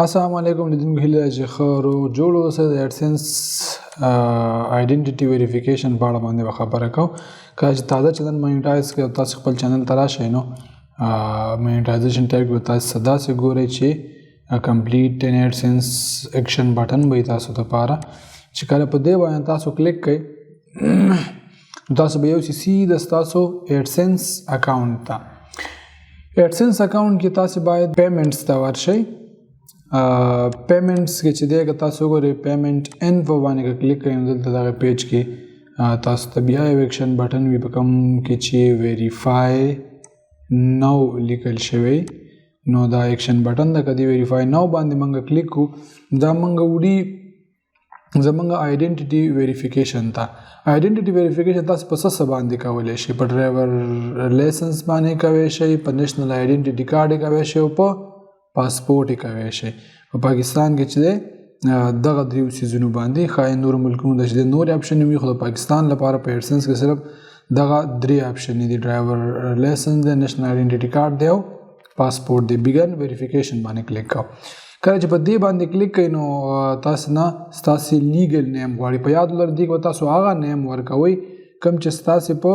السلام علیکم لیدونکو، هیله ده چې ښه روغ جوړ اوسئ. د AdSense identity verification په اړه باندې به خبره کوم. کله چې تازه channel monetize کړئ او تاسو خپل چینل ته راشئ، نو monetization tab کې به تاسو څه داسې ګورئ چې complete an AdSense action button به وي تاسو دپاره، چې کله په دې باندې تاسو کلیک کړئ، تاسو به یو سیده ستاسو AdSense account ته. AdSense account کې تاسو باید payments ته ورشئ. payments کې چې دی، که تاسو وګورئ، payment info باندې که کلیک کړئ، نو دلته دغه page کې تاسو ته بیا یو action button وي، په کوم کې چې verify now لیکل شوی. نو دا action button ده. که دې verify now باندې موږ کلیک کړو، دا موږ وړي زمونږ identity verification ته. identity verification تاسو په څه څه باندې کولی شئ؟ په driver license باندې کولی شئ، په national identity card کولی شئ او په پاسپورټ کولی شئ. په پاکستان کې چې دی، دغه دریو څیزونو باندې. ښایي نورو ملکونو ته چې دی نورې option وي، خو د پاکستان لپاره په AdSense کې صرف دغه درې option دي: driver license دی، national identity card دی او پاسپورټ دی. begin verification باندې کلیک کوو. کله چې په دې باندې کلیک کړئ، نو تاسو نه ستاسو legal name غواړي. په یاد ولرئ، دې کې تاسو هغه name ورکوئ کوم چې ستاسو په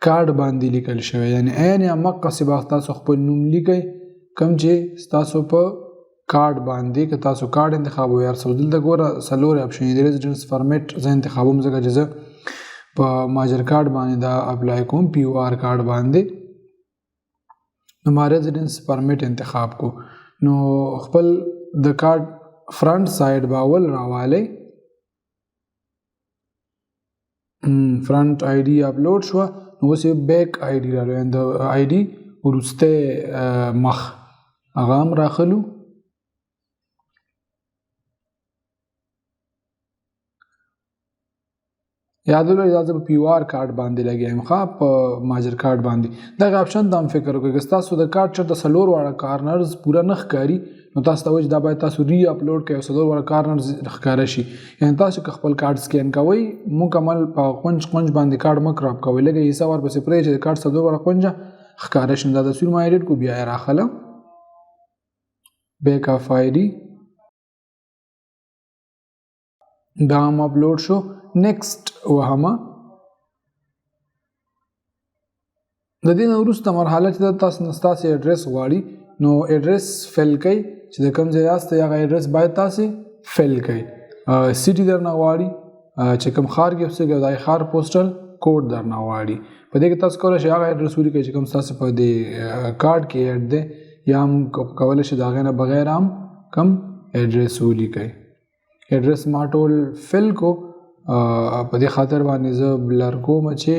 کارډ باندې لیکل شوی، یعنی عین همقسې به تاسو خپل نوم لیکئ کوم چې ستاسو په کارډ باندې، که تاسو کارډ انتخابوئ هر څه. دلته ګوره، څلور option دي. residence permit زه انتخابوم، ځکه چې زه په ماجر کارډ باندې دا apply کوم، PUR card باندې، نو ما residence permit انتخاب کو. نو خپل د card front side به اول راوالئ. front ID upload شوه، نو اوس یې back ID راغلی، یعنې د ID وروستی مخ، هغه هم راخلو. یاد ولرئ، دا زه په PUR card باندې لګیا یم، ښه، په ماجر کارت باندې. دغه option ته هم فکر وکړئ. که ستاسو د کارت چېرته څلور واړه corners پوره نه ښکاري، نو تاسو ته وایي چې دا باید تاسو re-upload کړئ او څلور واړه corners ښکاره شي. یعنې تاسو که خپل کارت scan کوئ، مکمل په قنج قنج باندې کارت مه crop کوئ، لږه حصه ورپسې پرېږدئ چې د کارت څلور واړه قنجه ښکاره شي. نو دا تصویر ما edit کو، بیا یې راخلم. back of ID دا هم اپلوډ شو، next وهمه. د دې نه وروسته مرحله چې تاسو نه ستاسو ایډرس غواړي، نو address fill کړئ، چې د کوم ځای یاست، هغه ایډرس باید تاسو fill کړئ. city درنه غواړي، چې کوم ښار کې اوسېږئ، د هغې ښار postal code درنه غواړي. په دې کې تاسو کولی شئ هغه ایډرس ولیکئ چې کوم ستاسو په دې کارت کې add دی، یا هم کولی شئ د هغې نه بغیر هم کوم ایډرس ولیکئ. ایډرس ما ټول fill کو. په دې خاطر باندې زه blur کوم چې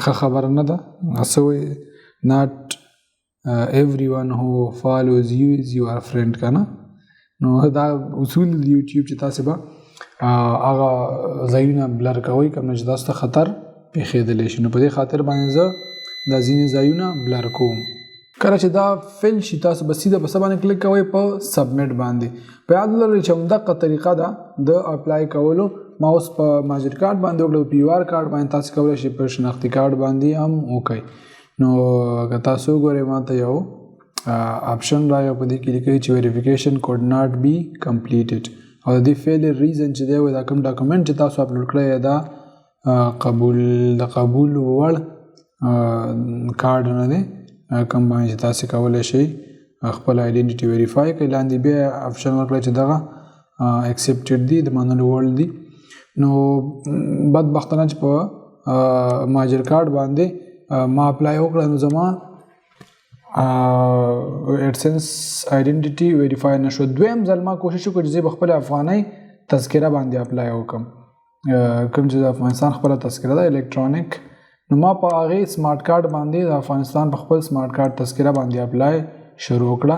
ښه خبره نه ده. څه وایي؟ Not everyone who follows you is your friend، که نه؟ نو دا اصول د یوټیوب چې تاسو به هغه ځایونه blur کوئ کوم چې تاسو ته خطر پېښېدلی شي. نو په دې خاطر باندې زه دا ځینې ځایونه blur کوم. کله چې دا fill شي، تاسو به سیده په څه باندې کلیک کوئ؟ په submit باندې. په یاد ولرئ چې همدغه طریقه ده د apply کولو. ما اوس په ماجر کارت باندې وکړه، په PUR card باندې، تاسو کولی شئ په شناختي کارت باندې هم وکړئ. نو که تاسو وګورئ، ما ته یو option راغی، په دې کې لیکلي چې verification could not be completed، او د دې failure reason چې دی، دا کوم document چې تاسو اپلوډ کړی، دا قبول د قبول وړ کارډ نه دی کوم باندې چې تاسو کولی شئ خپل identity verify کړئ. لاندې بیا option ورکړی چې دغه accepted دي، د منلو وړ دي. نو بدبختانه چې په ماجر کارت باندې ما apply وکړه، نو زما AdSense identity verify نه شو. دویم ځل ما کوشش وکړ چې زه به خپله افغانۍ تذکره باندې apply وکړم، کوم چې د افغانستان خپله تذکره ده الکترونیک. نو ما په هغې smart card باندې، د افغانستان په خپل smart card تذکره باندې apply شروع کړه،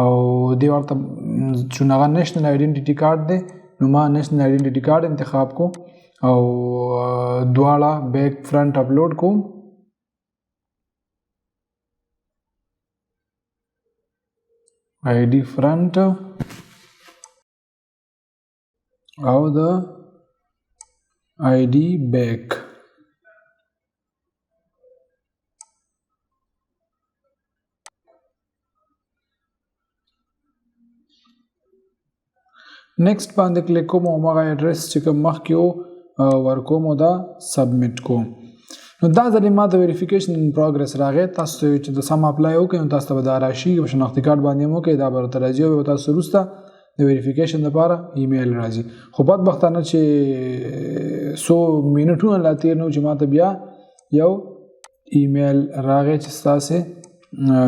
او دې ورته چون هغه national identity card دی، نو ما national identity card انتخاب کو او دواړه back front upload کوم. ID front او د ID back. نیکسټ باندې کلیک کوم او هغه اډرس چې کوم مخکې و ورکوم او دا سبمیټ کوم. نو دا ځلې ما د ویریفیکیشن ان پروګرس راغی. تاسو چې د سم اپلای وکړئ نو تاسو ته به دا راشي، په شناختي کارت باندې هم وکړئ دا به درته راځي او تاسو وروسته د ویریفیکیشن لپاره ایمیل راځي. خو بدبختانه چې څو منټونه لا تېر نه چې ما ته بیا یو ایمیل راغی چې ستاسې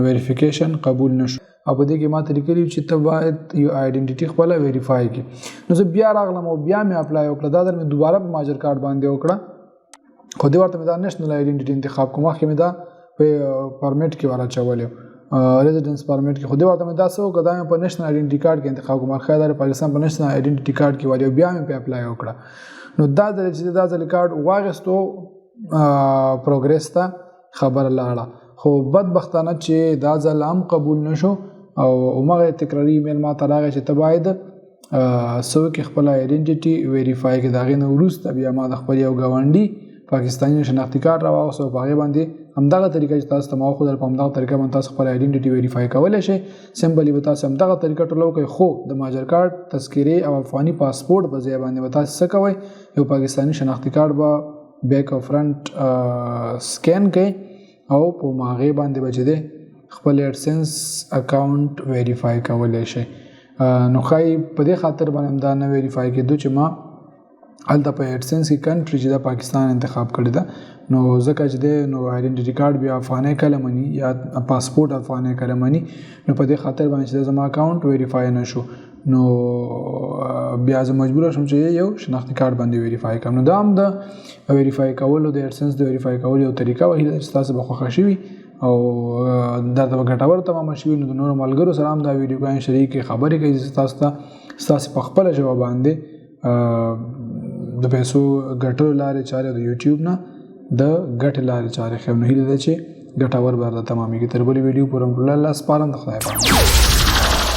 ویریفیکیشن قبول نشو، او په دې کې ما ته لیکلي چې ته باید یو آیډنټیټي خپله ویریفای کړې. نو زه بیا راغلم او بیا مې اپلای وکړه. دا ځل مې دوباره په ماجر کارت باندې وکړه، خو دې ورته مې دا نېشنل آیډنټیټي انتخاب کوم. مخکې مې دا په پرمیټ کې وراچولی ریزیډنس پرمیټ کې، خو دې ورته مې دا څه وکړه، دا مې په نېشنل آیډنټیټي کارت کې انتخاب کوم. ښه دا پاکستان په نېشنل آیډنټیټي کارت کې والی، بیا مې په اپلای وکړه. نو دا ځل چې دا ځل کارت واغستو پروګرس ته خبره لاړه، خو بدبختانه چې دا ځل هم قبول نشو او همغه تکراري ایمیل ما ته راغی چې ته باید څه وکړې خپله آیډنټیټي ویریفای کړې. د هغې نه وروسته بیا ما د خپل یو ګاونډي پاکستاني شناختي کارت راواغوست او په هغې باندې همدغه طریقه چې تاسو ته ما وښودل په همدغه طریقه باندې تاسو خپله آیډنټیټي ویریفای کولی شئ. سمپلی به تاسو همدغه طریقه ټوله وکړئ، خو د مهاجر کارت، تذکرې او افغاني پاسپورټ په ځای باندې به تاسو څه کوئ، یو پاکستاني شناختي کارت به بیک او فرنټ سکین کړئ او په هغې باندې به چې دی خپل اډسنس اکاونټ ویریفای کولی شئ. نو ښایي په دې خاطر باندې هم دا نه ویریفای کېدو چې ما هلته په اډسنس کې کنټري چې دا پاکستان انتخاب کړې ده، نو ځکه چې دی نو آیډنټیټي کارت بیا افغانۍ کله مني یا پاسپورټ افغانۍ کله مني، نو په دې خاطر باندې چې زما اکاونټ ویریفای نه شو، نو بیا زه مجبور شوم چې یو شناختي کارت باندې ویریفای کړم. نو دا هم د ویریفای کولو د اډسنس د ویریفای کولو یو طریقه وه. هیله ده چې تاسو به خوښه شوي او درته به ګټور تمامه شوي. نو د نورو ملګرو سره هم دا ویډیوګانې شریکې خبرې کوي چې تاسو ته ستاسې په خپله ژبه باندې د پیسو ګټلو لارې چارې د یوټیوب نه د ګټې لارې چارې ښیم. نو هیله ده چې ګټور به درته تمامېږي. تر بلې ویډیو پورې الله سپارم، د خدای په امان.